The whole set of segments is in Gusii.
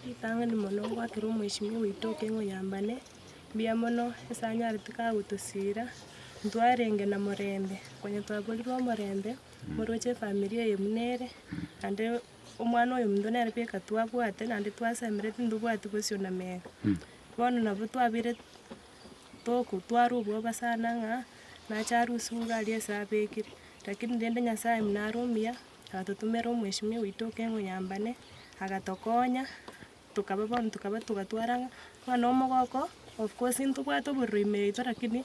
Ritang'ani mono ngoakera omweshimiwa oito Okeng'o Nyambane, mbuya mono ase anyarete kagotosira, ntwarenge na morembe, konya twaborirwe omorembe, moroche efamiri eye buna ere, naende omwana oyo ominto nere bieka twabwate naende twasemereti ntobwati bosio na mega. Bono nabo twabeire tokotwara obwoba sana ng'a nache arusiwe iga aria ase abekire, lakini rende Nyasaye buna are omuya, Agatotomera omweshimiwa oito Okeng'o Nyambane, agatokonya, tokaba bono tokaba togatwara ng'a ng'a na omogoko, of course ntobwate obororo ime yaito lakini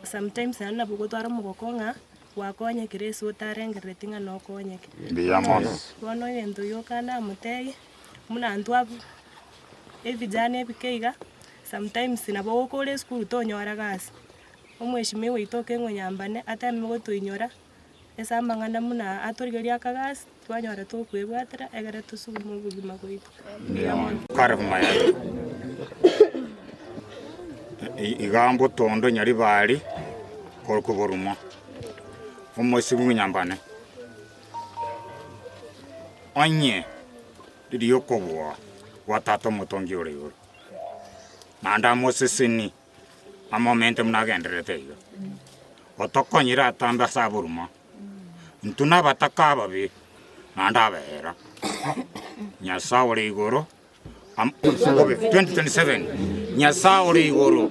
sometimes naende nabo ogotwara omogoko ng'a gwakonyekire ase otarengerereti ng'a nokonyeke. Mbuya mono. Bono egento gioka namotebie, buna intwe abwo ebijana ebike iga, sometimes nabo ogokora esukuru tonyora gasi, omweshimiwa oito Okeng'o Nyambane ateme gotoinyora. Ase amang'ana buna aya atorigerie akagasi, twanyora tokwebwatera egere tosugume obogima bwaito. Mbuya mono. Kare mayai iga mbotondo nyaribari korokwa boruma, omoisia bw'enyambane, onye riria okobua gwa tata omotongi ore igoro, naende amoseseni. Amomente buna agendererete iga, Otokonyire atambe ase aboruma, intwe nabataka ababe, naende abeera. Nyasae ore igoro, am- obe 2027 Nyasae ore igoro,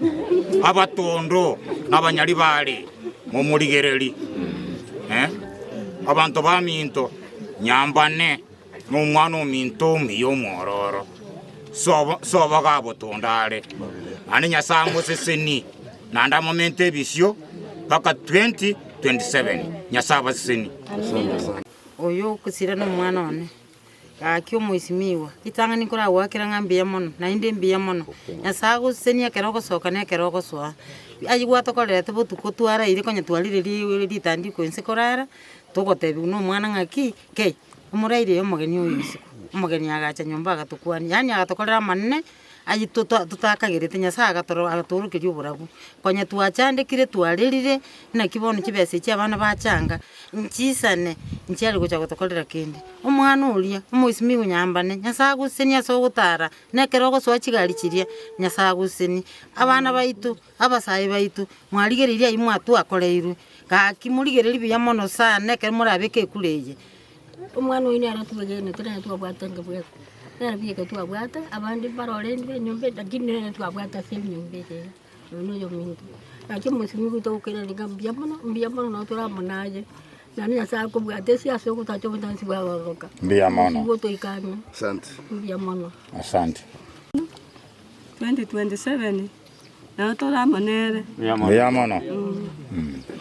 abatondo na abanyaribari, momorigereri eh, abanto baminto, nyambane nomwana ominto omuya omwororo. Sobo sobo gabotonda are, naende Nyasae amosesenie, naende amomente ebisio mpaka 2027. Nyasae abasesenie. Oyo okosira nomwana one, gaki omoisimigwa, ritang'ani nkoragoakera ng'a mbuya mono, naende mbuya mono. Nyasae agosesenie ekero ogosoka na ekero ogosoa. Aywo gwatokorerete botuko twaraire konya twarire ri ritandiko inse korara, togotebiwa na omwana ng'aki, kei. Omoraire omogeni oyo isiko, omogeni agacha nyomba agatokwania, yaani agatokorera amanene aywo tota totakagerete, Nyasaye agatoro agatoorokeria oborabu. Konya twachandekire twarerire, naki bono chibesa echi abana bachanga, nchisane, nchiare gocha gotokorera kende. Omwana oria, omoisimigwe nyambane, Nyasaye agosesenie ase ogotara, na ekero ogosoa chigari chiria, Nyasaye agosesenie. Abana baito, abasae baito, mwarigereirie aywo mwatwakoreirwe, gaki morigererie buya mono sana ekero morabeke ekura eye. Omwana oyio nere twegenete nere twabwate inke bweka, nere bieka twabwate, abande mbarorende be enyomba eye lakini nere twabwate ase enyomba eye iga, oyo noyo ominto. Naki omosemi goita gokoiraneria ng'a mbuya mono, mbuya mono nabo tore amo naye, naende Nyasaye akobwate ase ase ogotacha obotansi bwaroroka. Mbuya mono. Omosie gotoika ang'e. Asante. Mbuya mono. Asante. 2027 nabo tore amo nere. Mbuya mono.